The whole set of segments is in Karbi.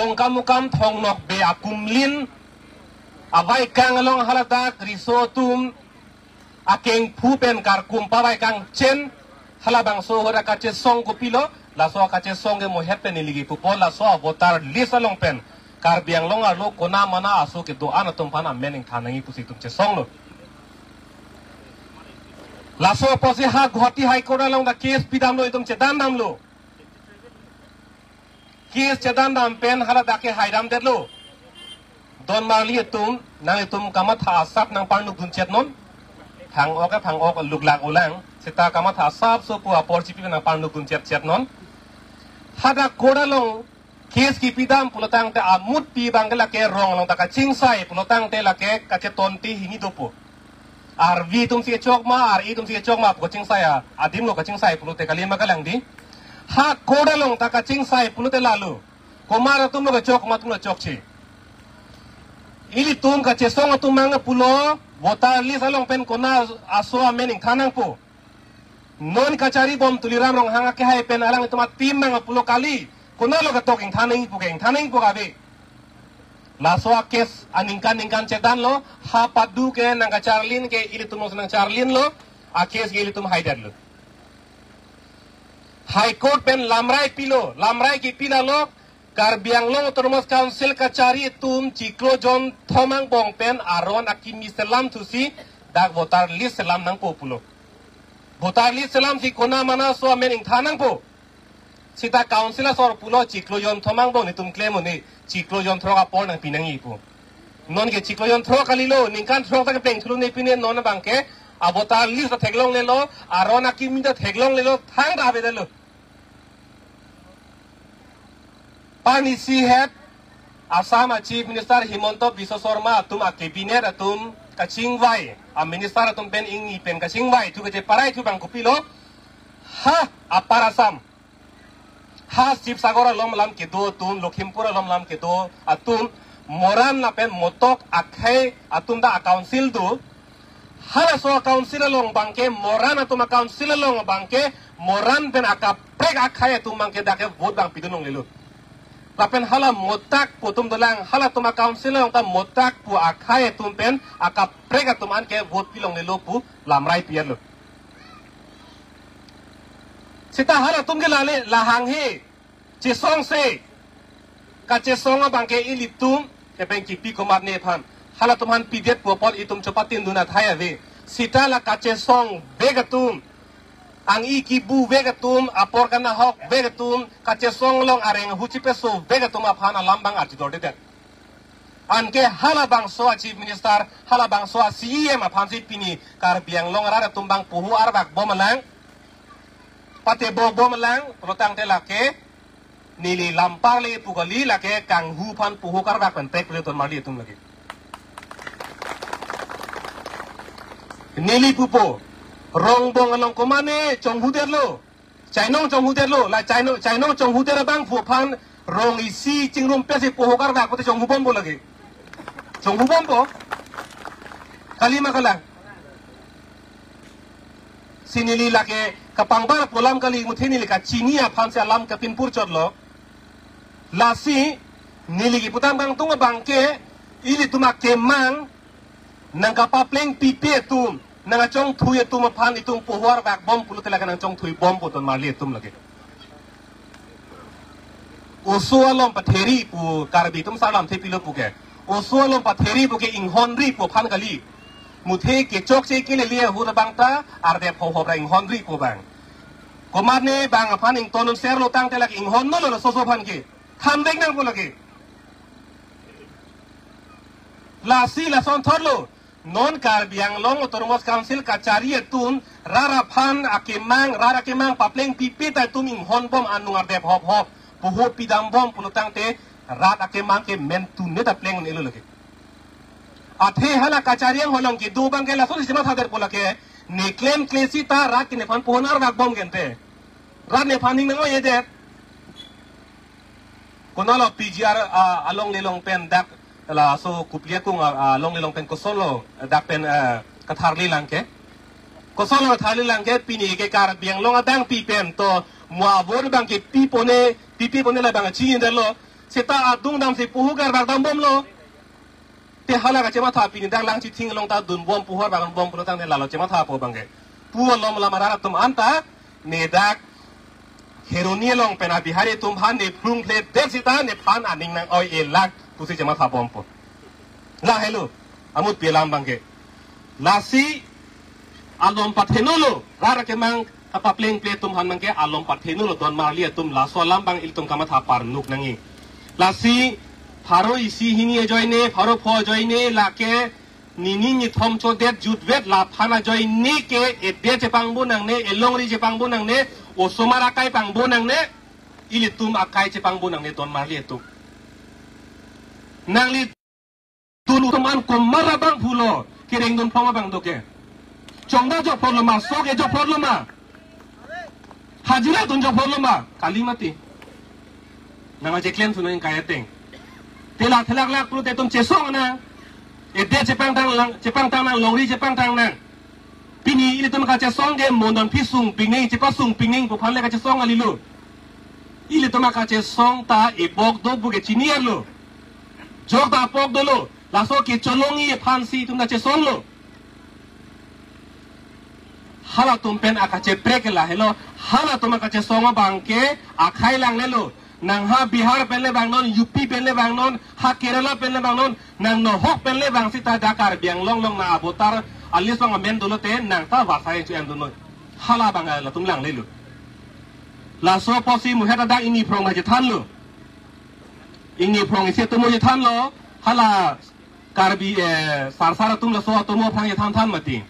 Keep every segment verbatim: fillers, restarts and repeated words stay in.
Mukam mukam thongnokbe akumlin, avaikang along haladak riso atum akengphu pen karkum pavaikang chen, halabangso ahut akachesong kopilo, laso akachesong ke mohet pen neli kipupo, laso a voter list along pen Karbi Anglong arlo kona mana aso kedo-an atum aphan amen ingthan nangji pusi itum chesonglo. Laso apotsi ha Guwahati High Court along ta case pidamlo, itum chedan damlo. Case chedan dam pen haladak ke haidam detlo. Don marli atum, nanglitum kamatha asap nangparnuk dun chet non. Thang-ok, thang-ok luklak ulang. Seta kamatha asap so pu apor chipi nangparnuk dun chet chet non. Hadak court along case kipidam pulotangte amutpi abang ke lake rong along ta kachingsai pulotangte lake kachetonte hini dopo. Arvi atum si kechok ma, ar-i atum si kechok ma, kachingsai a, adim lo kachingsai pulote kalima kalang di. Ha court along ta kachingsai pulote lalo. Komat atum lo kechok, komat atum lo chokche. Ilitum kachesong atum abang pulo, voter list along pen kona aso amen ingthan nangpo. Non kachari bom Tuliram Ronghang akehai pen alanglitum a-team abang pulo kali. Konatlo ketok ingthan nangpo ke, ingthan nangpo ke ave. Laso a-case aningkan ningkan chedanlo, ha padu ke nangkacharlin ke ilitum nangcharlinlo, a-case ke ilitum haidetlo. High Court pen lamrai pilo, lamrai kipi lalo, Karbi Anglong Autonomous Council kachari atum chiklo jonthom angbong pen aron akimi selam thusi dak voter list selam nangpo pulo. Voter list selamsi kona mana aso amen ingthan nangpo. Seta council asor pulo chiklo jonthom angbong, netum klem un-e, chiklo jonthrok apor nangpi nangji pu. Non ke chiklo jonthrok kalilo, ningkan throk ta kepleng thulu ne pine non abang ke, a voter list ta theklonglelo, aron akimi ta theklonglelo, thangta avedetlo. Panisi het Assam a Chief Minister Himanta Biswa Sarma atum a cabinet atum kachingvai, a minister atum pen ingni pen kachingvai thu kacheparai thu abang kopilo, ha Upper Assam, ha Sibsagar along alam kedo atum, Lakhimpur along alam kedo atum, Moran lapen Motok akhei atum ta a-council do. Halaso a-council along abang ke, Moran atum a-council along abang ke, Moran pen akaprek akhei atum abang ke dak ke vote abang pidun longlelo. Lapen hala Motak pu atum dolang, halatum a-council along ta Motak pu akhei atum pen akaprek atum an ke vote pilonglelo pu lamrai pi-etlo. Seta halatum ke lale lahanghe, chesongse, kachesong abang ke ilitum, kepeng kipi komatne aphan. Halatum aphan pidet pu apot itum chopatindun athai ave. Seta la kachesong vek atum, ang-i kibu vek atum, apor kanahok vek atum, kachesong along areng ahu chipesovek atum aphan alam abang arjudordedet. Anke halabangso a Chief Minister, halabangso a C E M aphansi pini Karbi Anglong arat atum abang poho arvak bom alang, patebok bom alang, pulotangte lake neli lampar le pu kali, lake kanghu aphan poho karvak pen tek pule ton marli atum lake. Neli pupo, Rongbong along komane chonghudetlo. Chainong chonghudetlo, la chainong, chainong chonghudetlo abang pu aphan rong isi chingrum pesi poho karvak pute chonghubompo lake. Chonghubompo. Kalima kalang. Si neli lake kapangbar pu alam kali, muthe neli kachini aphansi alam kapinpur chotlo. Lasi neli kipu tang kangtung abang ke, ilitum akemang nangkapapleng pipe atum, nangkachongthui atum aphan itum poho arvak bom pulote lake nangchongthui bompo ton marli atum lake. Oso alom patheri pu Karbi atum sarlam thepilo pu ke. Oso alom patheri pu ke inghonri pu aphan kali. Muthe kechokche kelele ahut abang ta ardep hop hop ra inghonri pu abang. Komatne abang aphan ingtonun serlo tangte lake inghonlo laso oso aphan ke. Than vek nangpo lake. Lasi lason thotlo. Non Karbi Anglong Autonomous Council kachari atum, rat aphan akemang, rat akemang papleng pipe ta itum inghon bom anung ardep hop hop, poho pidam bom pulotangte rat akemang ke mentu ne ta pleng un-elo lake. Athe hala kachari anghon along kedo abang ke lason isi mathaderpo lake, ne klemkle seta rat ke nephan poho arvak bom ke ante. Rat nephan ning nang-oidet. Konatlo P G R, ah, alongle along pen dak laso Kopili akung, ah, alongle along pen kosonlo dak pen, ah, katharli lang ke. Kosonlo katharli lang ke pini ke Karbi Anglong adang pi pen to mo a-vote abang ke pipone, pipipone labang chinidetlo. seta adung damsi puhu karbak dambomlo. Te hala kachematha pini dak Langchithing along ta dunbom, puhu karbak dunbom pulotangte lalo chemathapo abangke. Pu alom alam arat atum anta ne dak Kheroni along pen a-Bihari atum aphan ne phlung phledet seta nephan aning nang-oi-e lak pusi chemathapompo. Lahelo, amutpi alam abangke. Lasi alom pathenolo, rat akemang kapaplengple atum aphan abangke alom pathenolo, don marli atum, laso alam abang ilitum kamatha parnuk nangji. Lasi pharo isi hini ajoine, pharo pho ajoine, lake nini nithom chodet jutvet laphan ajoine ke edet chepangbo nangne, elongri chepangbo nangne, osomar akai pangbo nangne, ilitum akai chepangbo nangne, don marli atum. Nanglitum atum an komat abang pulo, kereng dunphong abang doke. Chongda jok phonlo ma, sok e jok phonlo ma. Hajira dun jok phonlo ma, kali mati. Nang aje klem sunang kaya teng. Tela thelak lak pulote itum chesong nang. Edet chepangtang nang, chepangtang nang, longri chepangtang nang. Pini ilitum kachesong ke mondon phi sung pingning, chepasung pingning pu aphan le kachesong kalilo. Ilitum kachesong ta ebok do puke chini arlo. Jok ta apok dolo. Laso kecholongji aphansi itum ta chesonglo. Halatum pen akacheprek ke lahelo, halatum akachesong abangke akhai langlelo. Nang ha Bihar pen le vangnon, U P pen le vangnon, ha Kerala pen le vangnon, nang nohok pen le vang seta dak Karbi Anglong along nang avoter list along amen dolote nang ta vasai chu en dunnon. Hala abang latum langlelo. Laso apotsi muhet adak ingni phrong ma chethanlo. Ingni phrong isi atum mo chethanlo, hala Karbi, eh, sarsar atum laso atum aphan chethan than mati.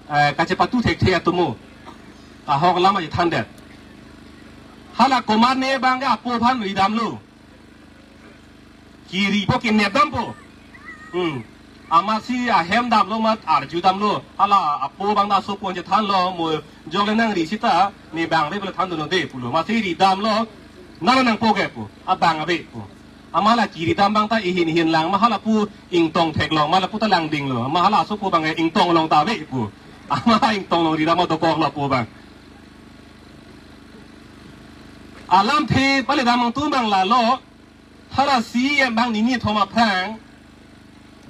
Eh, kachepatu thekthe atum mo. Ahok alam chethandet. Hala komatne abangke apo aphan ridamlo. Kiripo kinep dampo. Hmm. Amatsi ahem damlo amat arju damlo. Hala apo abang ta asopo chethanlo, mo jok le nangri seta ne bang ave pule than dunnon de pulo. Amatsi ridamlo. Nang nangpo ke pu. Abang ave pu. Amat la kiri dam abang ta ihin ihin lang ma, hala pu ingtong theklong, amat lapu ta langdinglo. Amat hala asopo abang ingtong long ta ave pu. Amat ingtong long ridam dokok lapu abang. Alamthe pale dam angtung abang lalo, hala C E M abang nini thom aphrang,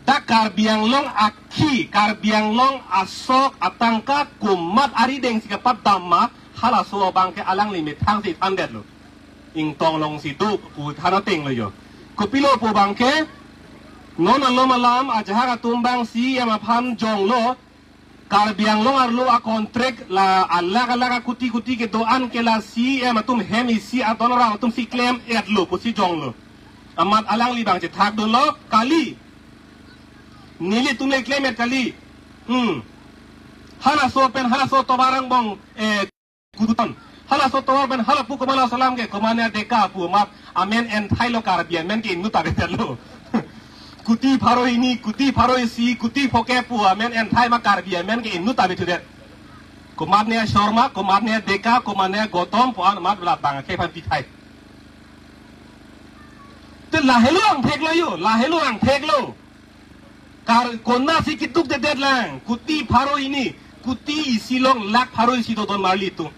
dak Karbi Anglong akhi, Karbi Anglong asok atangka komat arideng si kapadam ma, halaso abangke alangli methang si thandetlo. Ingtong long si do pu than atenglo jo. Kopilo pu abangke, non alom alam ajahak atum abang C E M aphan jonglo, Karbi Anglong arlo a-contract la alak alak akuti kuti kedo-an ke la C E M atum hem isi adon arong atum si klem-etlo pusi jonglo. Amat alangli abang chethak dunlo kali. Nelitum le klem-et kali. Hmm. Halaso pen halaso tovar angbong, eh, kudutan. Halaso tovar pen hala pu komat lo alam ke, komatne Deka pu amat amen enthailo, Karbi amen ke inut ta avedet lo. Kuti pharo hini, kuti pharo isi, kuti pho ke pu amen enthai ma Karbi amen ke inut ta avethudet. Komatne Sharma, komatne Deka, komatne Gautam pu an amat la abangke aphan pithai. Te lahelo angthek lo jo, lahelo angthek lo. Kar konatsi keduk dedet lang, kuti pharo hini, kuti isi along lakh pharo isi do don marli atum.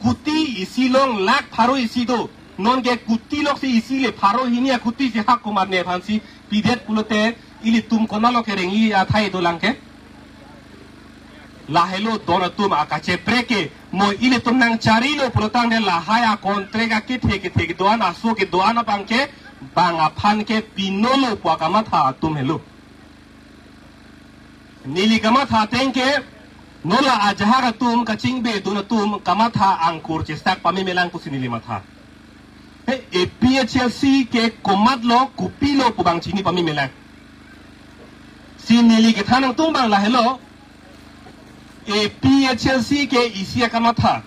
Kuti isi along lakh pharo isi do. Nonke kuti lok si isi le pharo hini akuti si hak komatne aphan si pidet pulote ilitum konatlo kerengji athai dolang ke. Lahelo don atum akacheprek ke, mo ilitum nangcharilo pulotangte lahai a-contract akethe kethe kedo-an, aso kedo-an abangke bang aphan ke pinolo pu akamatha atum helo. Neli kamatha ateng ke, non la ajahak atum kachingbe dun atum kamatha angkur chesak pame melang pusi neli matha. He, A P H L C ke komatlo, kopilo pu abang chini pame melang. Si neli kethan angtung abang lahelo, A P H L C ke isi akamatha.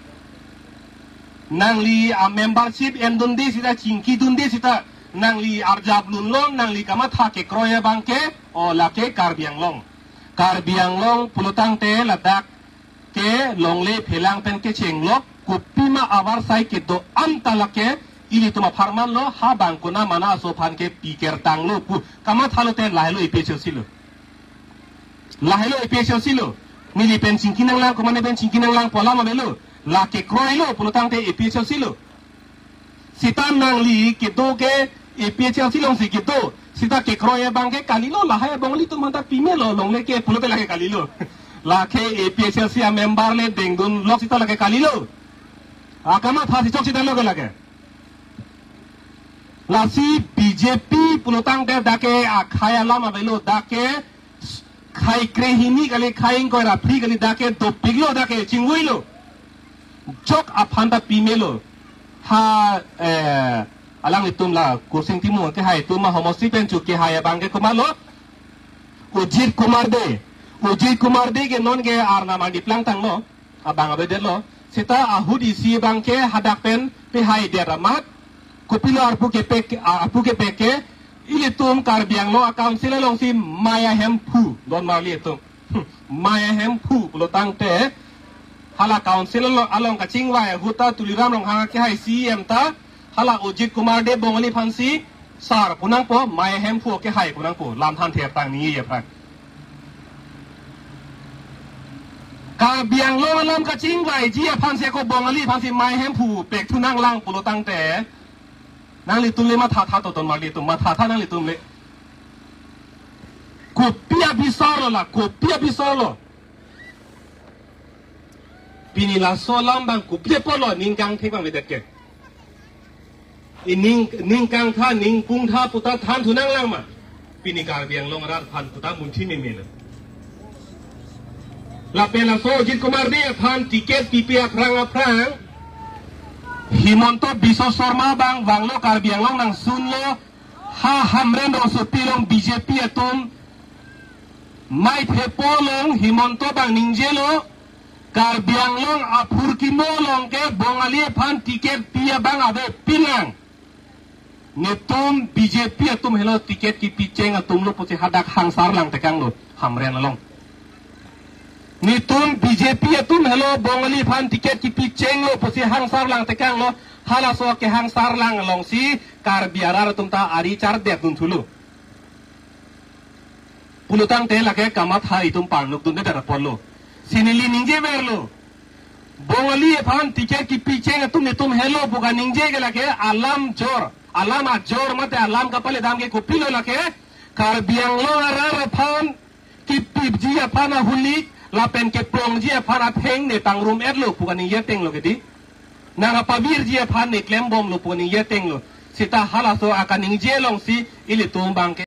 Nangli a-membership endunde seta, chingkidunde seta, nangli arjap lunlo, nangli kamatha kekroi abangke, o lake Karbi Anglong. Karbi Anglong pulotangte ladak ke longle phelang pen kechenglo, kopima avarsai kedo-an ta lake ilitum apharman lo, ha bang konat mana aso aphan ke pikertanglo pu kamathalote lahelo A P H L C lo. Lahelo A P H L C lo. Neli pen chingki nanglang, komatne pen chingki nanglang pu alam avelo. Lake kroilo pulotangte A P H L C lo. Sita nangli kedo ke A P H L C alongsi kedo. Sita kekroi abang ke kalilo, lahai abongali atum aphanta pimelo, longle ke pulote lake kalilo. Lake A P H L C a member le dengdunlok sita lake kalilo. Akamatha si chok sita lo ke lake. Lasi B J P pulotangte dak ke akhai alam avelo, dak ke khai krehini kali, khai ingkoi ra phli kali, dak ke dopiklo, dak ke chingvuilo. Chok aphanta pimelo. Ha, eh, alanglitum la Kursing Timung kehai atum ma homosti pen chu kehai abang ke komatlo? Ujit Kumar Dey. Ujit Kumar Dey ke non ke arnam arni plangtanglo. Abang avedetlo. Sita ahut isi abang ke hadak pen pehaidet amat. Kopilo arpu kepek, arpu kepek ke, ilitum Karbi Anglong a-council alongsi maya hemphu don marli atum. Hmm, maya hemphu pulotangte, hala council along, along kachingvai ahut ta Tuliram Ronghang kehai C E M ta, hala Ujit Kumar Dey Bongali aphansi sar punangpo, maya hemphu kehai punangpo, lam than ther tang ni ye phan. Karbi Anglong alam kachingvaiji aphansi ako Bongali aphansi maya hemphu pekthunanglang pulotangte, nanglitum le mathatha to ton marli atum, mathatha nanglitum le. Kopi abisarlo la, kopi abisarlo. Pini laso alam abang kopi apotlo, ning kangthek abang avedet ke. Ining, ning kangtha, ning pungtha puta thanthunanglang ma. Pini Karbi Anglong arat aphan puta munthi memelo. Lapen laso Ujit Kumar Dey aphan ticket pipe aphrang aphrang Himanta Biswa Sarma abang vanglo, Karbi Anglong nangsunlo, ha Hamren rongsopi along B J P atum mei thepo along Himanta abang ningjelo, Karbi Anglong aphurkimo along ke Bongali aphan ticket pi abang avepinang. Netum B J P atum helo ticket kipicheng atumlo pusi hadak hangsar lang tekanglo Hamren along. Netum B J P atum helo Bongali aphan ticket kipichenglo pusi hangsar lang tekanglo, halaso kehangsar lang alongsi Karbi arat atum ta ari chardetdun thulo. Pulotangte lake kamatha itum parnukdunde dak apotlo. Si neli ningjeverlo. Bongali aphan ticket kipicheng atum netum helo pu kaningje ke lake alam jor. Alam ajor mate alam kapaledam ke kopilo lake. Karbi Anglong arat aphan kipipji aphan ahulik, lapen keplongji aphan atheng ne pangrum-etlo pu kaningje atenglo kedi. Nang apavirji aphan ne klembomlo pu kaningje atenglo. Sita halaso akaningje alongsi ilitum abang ke